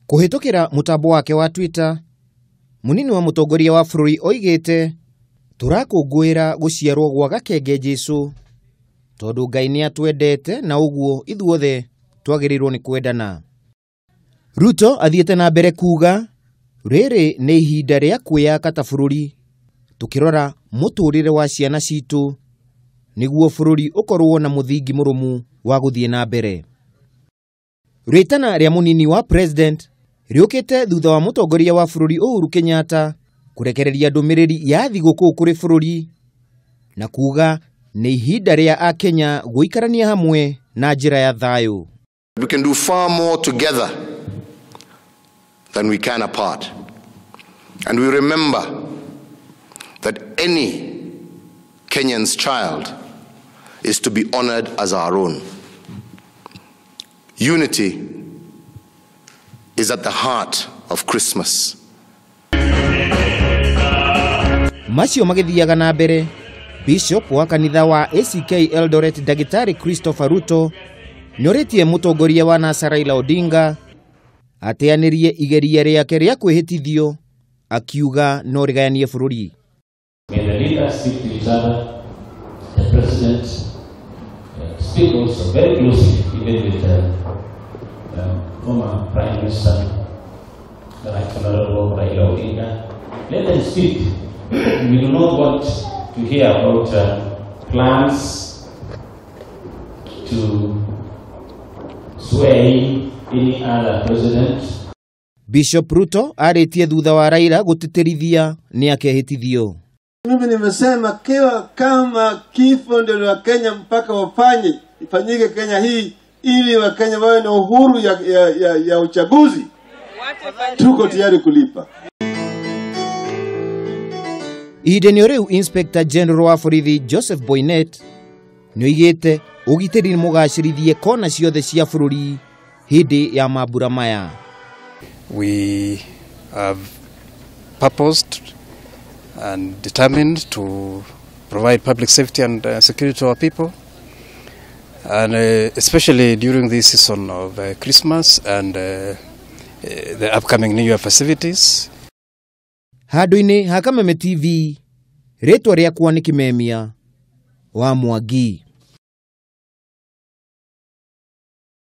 Kũhĩtũkĩra mũtambo wake wa Twitter, mũnini wa mũtongoria wa bũrũri oigĩte tũrakũngũĩra gũciarwo gwa gakenge Jesũ tondũ Ngai nĩatwendete na ũguo ithuothe twagĩrĩirwo nĩ kwendana. Ruto athiĩte na mbere kuga rĩrĩ nĩ ihinda rĩa kwĩyaka ta bũrũri tukĩrora mũtũrĩre wa ciana citũ nĩguo bũrũri ũkorwo na mũthingi mũrũmu wa gũthiĩ na mbere. Rĩtana rĩa mũnini wa president rĩũkĩte thutha wa mũtongoria wa bũrũri Uhuru Kenyatta kũrekereria ndũmĩrĩri ya thigũkũ kũrĩ bũrũri na kuga nĩ ihinda rĩa Akenya gũikarania hamwe na njĩra ya thayũ. We can do far more together than we can apart. And we remember that any Kenyan's child is to be honored as our own. Unity is at the heart of Christmas. Macio magĩthiaga na mbere, Bishop wa kanitha wa ACK Eldoret Ndagĩtarĩ Christopher Ruto nĩorĩtie mũtongoria wa NASA Raila Odinga ateanĩrie igeria rĩake rĩa kwĩhĩtithio akiuga no rĩgayanie bũrũri. May the leaders speak to each other, the president speak also very closely, even with the former Prime Minister, the Right Honorable Raila Odinga. Let them speak. We do not want to hear about plans to swear any other president. Bishop Ruto arĩtie thutha wa Raila gũtĩtĩrithia nĩ akehĩtithio. Mimi nimesema kiwa kama kifo ndio wa Kenya mpaka wafanye ifanyike Kenya hii ili wa Kenya wawe na uhuru ya uchaguzi. Tuko tayari kulipa. Ihinda-inĩ rĩu Inspector General wa borithi Joseph Boinnet nĩoigĩte ũgitĩri nĩ mũgacĩrithie kona ciothe cia bũrũri hĩndĩ ya mambura maya. We have purposed and determined to provide public safety and security to our people, and especially during this season of Christmas and the upcoming New Year festivities. Handũ-inĩ ha Kameme TV, rĩtwa rĩakwa nĩ Kimemia wa Mwangi.